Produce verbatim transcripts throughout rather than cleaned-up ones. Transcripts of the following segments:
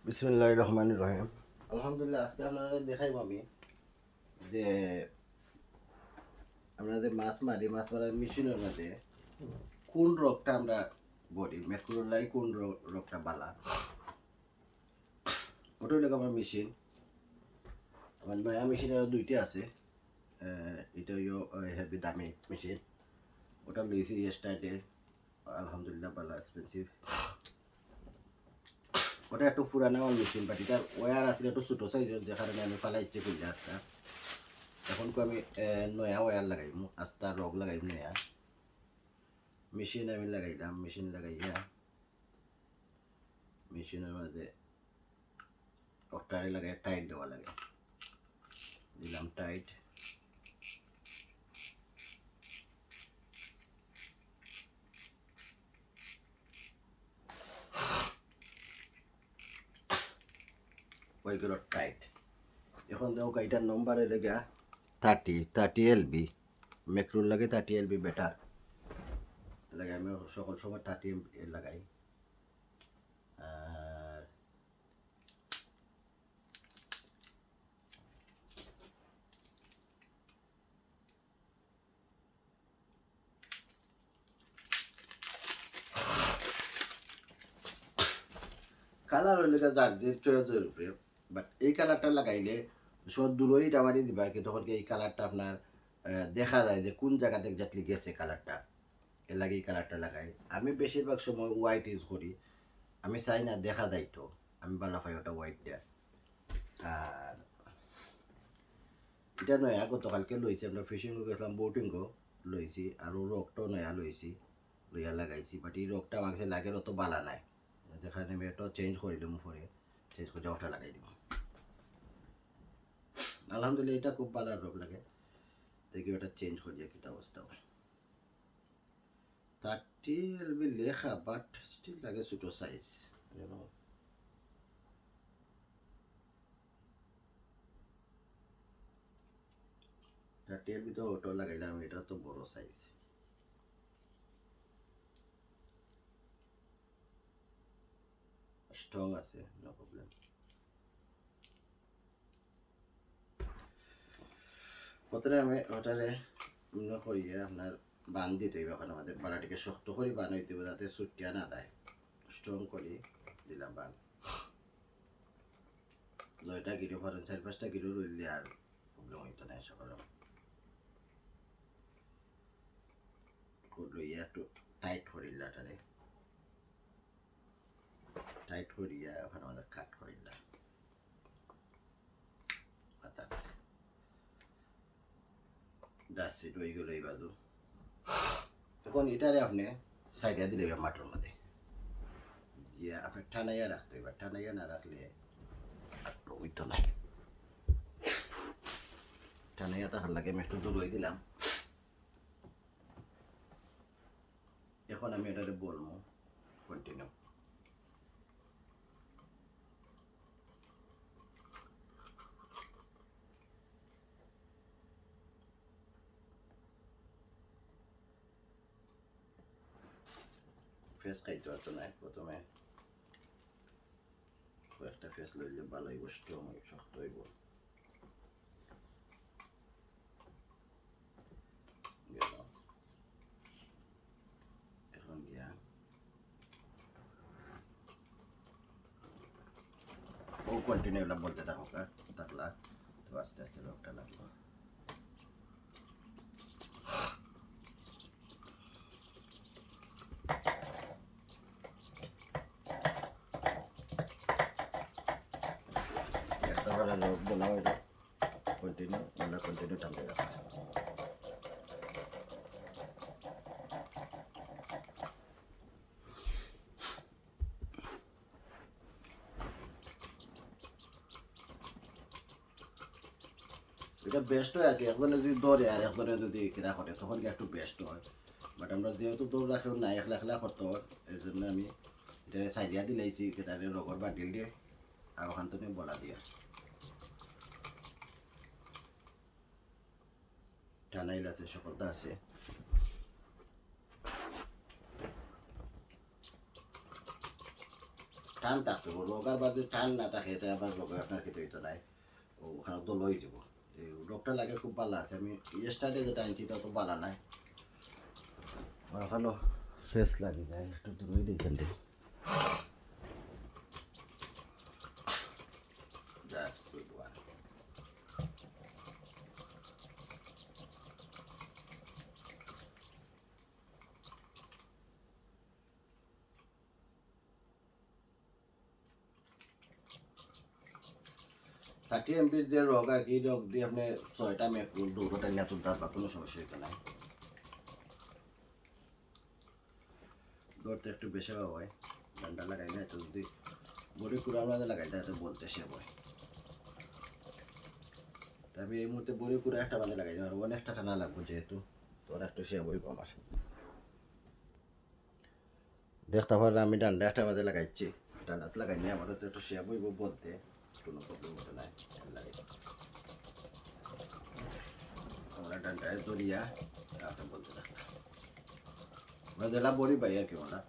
বিসমিল্লাহির রহমানির রহিম। আলহামদুলিল্লাহ, আজকে আপনারারে দেখাইমু আমি যে আমরা যে মাছ মারি, মাছ মারার মেশিনর মাঝে কোন রগটা আমরা ভরি, ম্যাক্রোর লাগি কোন র-, রগটা বালা। ওটা অইলো আমার মেশিন। আমার নয়া মেশিন আরো দুইটা আছে। আহ, এটা অইলো, আহ, হেভি দামি মেশিন। ওটা লইছি ইয়েস্টারডে। আলহামদুলিল্লাহ, বালা এক্সপেন্সিভ। ওটা একটু পুরানা আমার মেশিন, but এটার ওয়্যার আছিল একটু ছোট সাইজর, যে কারণে আমি ফালাই ইচ্ছে করলে আস্তা। এখন তো আমি, আহ, নয়া ওয়্যার লাগাইমু, আস্তা রগ লাগাইমু নয়া। মেশিন আমি লাগাইলাম, মেশিন লাগাইয়া মেশিনর মাঝে ওটারে লাগাই টাইট দেওয়া লাগে। দিলাম টাইট। অই গেল টাইট। এখন দেখো এটার নম্বর অইলো গিয়া থার্টি, থার্টি এলবি। ম্যাক্রোর লাগি থার্টি এলবি বেটার। লাগে আমি সকল সময় থার্টি এলবি লাগাই। আর কালার অইলো গিয়া যার যে চয়েসর উপরে, but এই কালারটা লাগাইলে সব দূরই এটা বাড়ি দিবা আর কি, তখন কি এই কালারটা আপনার, আহ, দেখা যায় যে কোন জায়গাতে এক্স্যাক্টলি গেছে কালারটা, এর লাগি এই কালারটা লাগাই। আমি বেশিরভাগ সময় হোয়াইট ইউজ করি, আমি চাই না দেখা যাইতো, আমি ভালা পাই ওটা হোয়াইটটা। আর এটা নয়া গতকালকে লইছি, আমরা ফিশিংও গেছিলাম, বোটিংও লইছি, আর ও রগটাও নয়া লইছি, লইয়া লাগাইছি। But এই রগটা আমার কাছে লাগের অত বালা নাই, যেখানে আমি এটা চেঞ্জ করিলাম পরে, চেঞ্জ করে ওটা লাগাই দিব। আলহামদুলিল্লাহ, এটা খুব বালা রগ লাগে। দেখি ওটা চেঞ্জ করিয়া কিতা অবস্থা হয়। থার্টি এলবি লেখা, but স্টিল লাগে ছোট size, you know। Thirty LB তো ওটা লাগাইলাম, এটা তো বড় সাইজ। স্ট্রং আছে, নো প্রবলেম। প্রথমে আমি ওটারে মনে করিয়া আপনার বান দিতে হইবে, ওখানে আমাদের বালাটিকে শক্ত করি বান হইতে হবে, যাতে ছুটিয়া না দেয়। স্ট্রং করি দিলাম বান। ছয়টা গিরো পারেন, চার পাঁচটা গিরো রইলে আর প্রবলেম হইতো না, আশা করি। লইয়া একটু টাইট করিলা ওটারে, টাইট করিয়া ওখানে আমাদের কাট করিলা। অর্থাৎ দাস সিট হয়ে গেল এই বাজু। এখন এটারে আপনি সাইডে দিলে মাঠের মধ্যে দিয়ে আপনি টানাইয়া রাখতে হবে, টানাইয়া না রাখলে হইতো না। টানাইয়া তো হার লাগে, আমি একটু দূর হয়ে দিলাম। এখন আমি এটারে বলবো কন্টিনিউ। ফেস খাইতে পারতো না, প্রথমে কয়েকটা ফেস লইলে ভালো হইব, স্ট্রং হইব, শক্ত হইব। গেল। এখন গিয়া ও কন্টিনিউ বলতে থাকো, থাকলা তো আস্তে আস্তে লোকটা লাগলো। একটা করে লোক বলা হইলো। কন্টিনিউ, আমরা কন্টিনিউ টানতে যাবো। এটা বেস্ট হয় আর কি, একজনে যদি ধরে আর একজনে যদি কিনা করে, তখন কি একটু বেস্ট হয়। বাট আমরা যেহেতু ধরে রাখেও না, একলা একলা করতে হয়, এর জন্য আমি এটা সাইডিয়া দিলাইছি, এটা রগর বান্ডিল দিয়ে, আর ওখান থেকে বলা দিয়া। টানাইল আছে, সকলটা আছে। টান থাকতে হবে। রগ আর বাদে টান না থাকে, এটা আবার রগ আপনার খেতে হইতো নাই, ও ওখানে দল হয়ে যাবো। এই রগটা লাগে খুব ভালো আছে। আমি yesterday যেটা আনছি, এটা তো ভালো নাই। ওখানে ফেস লাগে যায়, একটু দূরে দিয়ে এখান থেকে। Just good one. থার্টি এমবির যে রগ আর কি, রগ দিয়ে আপনি ছয়টা ম্যাকরোল দুটোটা নিয়ে তুলতে পারবা, কোনো সমস্যা হইতো না। ধরতে একটু বেশি হয়, ডান্ডা লাগাই না, তো যদি বড়ি কুড়ার মাঝে লাগাই, তাহলে বলতে সে হয়। তবে এই মুহূর্তে বড়ি কুড়া একটা মাঝে লাগাই, আমার অনেকটা টানা লাগবে, যেহেতু তোর একটু সে বইব আমার। দেখতে পারলে আমি ডান্ডা একটা মাঝে লাগাইছি, ডান্ডাত লাগাই নিয়ে আমার তো একটু সে বইব বলতে কোনো প্রবলেম হতো না। এর লাগে আমরা ডান্ডায় ধরিয়া রাখতে বলতে থাকতাম। আমরা যেলা বড়ি পাই আর কি, আমরা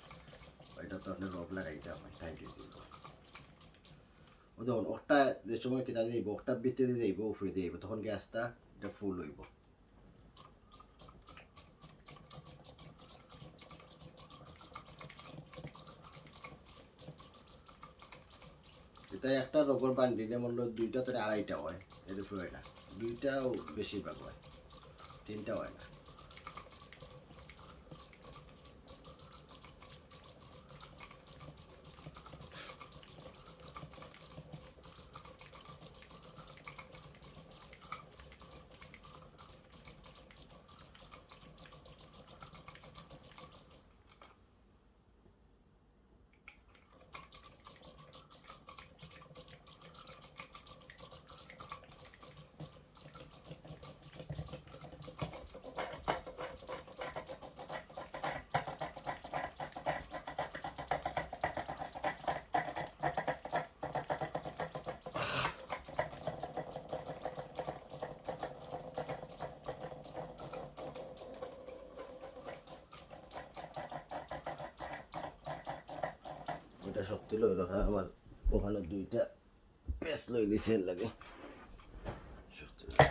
এটা তো আপনি রগ লাগাইতে হবে, টাইট হয়ে দিব। ও দেখুন, ওটা যে সময় কিতা দিব, ওটা ভিতরে দিয়ে দিব, উপরে দিয়ে দিব, তখন গ্যাসটা এটা ফুল হইব। এটা একটা রগর বান্ডিলে মনে হয় দুইটা তো আড়াইটা হয়, এর উপরে হয় না, দুইটাও বেশিরভাগ হয়, তিনটা হয় না। এটা শক্তি লই রাখা আমার ওখানে দুইটা পেস লই দিছে এর লাগে। শক্তি লই রাখা।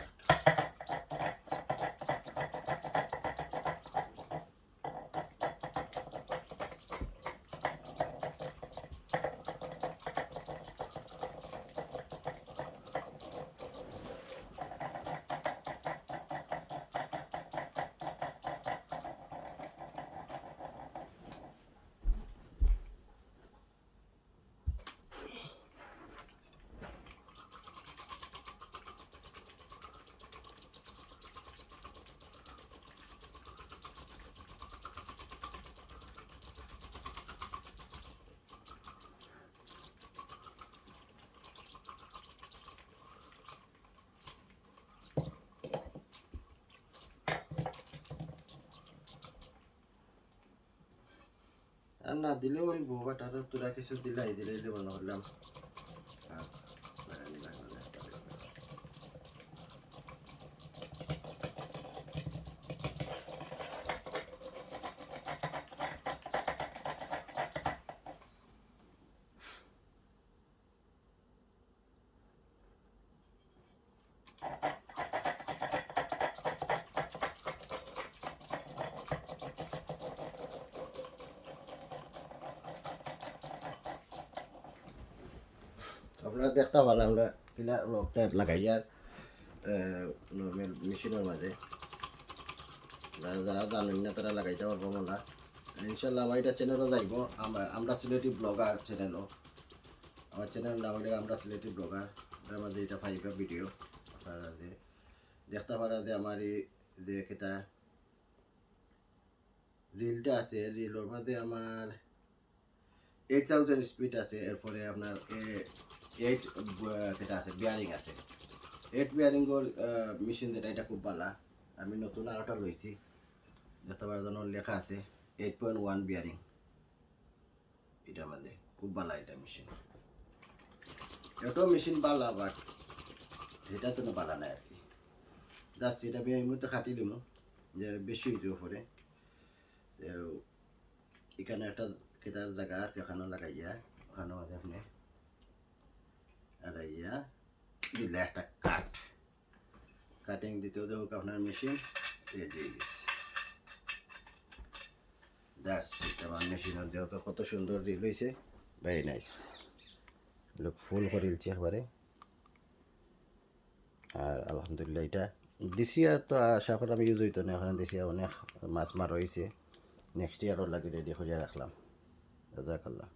আর না দিলেও অইবো, but আরো তোরা কিছু দিলাই দিলে অইবো মনে করলাম। আর লাগানি লাগবে না। আপনারা দেখতা পারলা আমরা কিলা রডটা লাগাইয়ার, আহ, নরমাল মেশিনর মাঝে। যারা, যারা জানইন না, তারা লাগাইতা পারবা মনে। ইনশাল্লাহ, আমার ইটা চ্যানেলও যাইবো, আমা-, আমরা সিলেটি ব্লগার চ্যানেলও। আমার চ্যানেলর নাম অইলো আমরা সিলেটি ব্লগার। এটার মাঝে ইটা পাইবা ভিডিও। আপনারা যে দেখতা পারা যে আমার এই যে কিতা রিলটা আছে, রিলর মাঝে আমার এইট থাউজেন্ড স্পিড আছে, এরপরে আপনার এ-, এইট, আহ, যেটা আছে, বিয়ারিং আছে। এইট বিয়ারিংর, আহ, মেশিন যেটা, এটা খুব ভালা। আমি নতুন আরোটা লইছি, দেখতা পারা যেন লেখা আছে এইট পয়েন্ট ওয়ান বিয়ারিং। এটার মাঝে খুব ভালা এটা মেশিন। এত মেশিন ভালা, but এটা তো ভালা নাই আর কি। Just এটা আমি এই মুহূর্তে কাটি লিমু, যে বেশি হইতে পারে। তো এখানে একটা কেটার জাগা আছে, ওখানে লাগাইয়া ওখানে মাঝে আপনি আর ইয়া দিলে একটা কাট, কাটিং দিতেও দেখুক আপনার মেশিন রেডি হয়ে গেছে। That's it. আমার মেশিনের যেহেতু কত সুন্দর রিল হয়েছে, ভেরি নাইস। লুক ফুল করিলছি একবারে। আর আলহামদুলিল্লাহ, এটা দিস ইয়ার তো আশা করি আমি ইউজ হইতো না, এখন দিস ইয়ার অনেক মাছ মারা হয়েছে, নেক্সট ইয়ারও লাগি রেডি করিয়া রাখলাম। জাজাকাল্লাহ।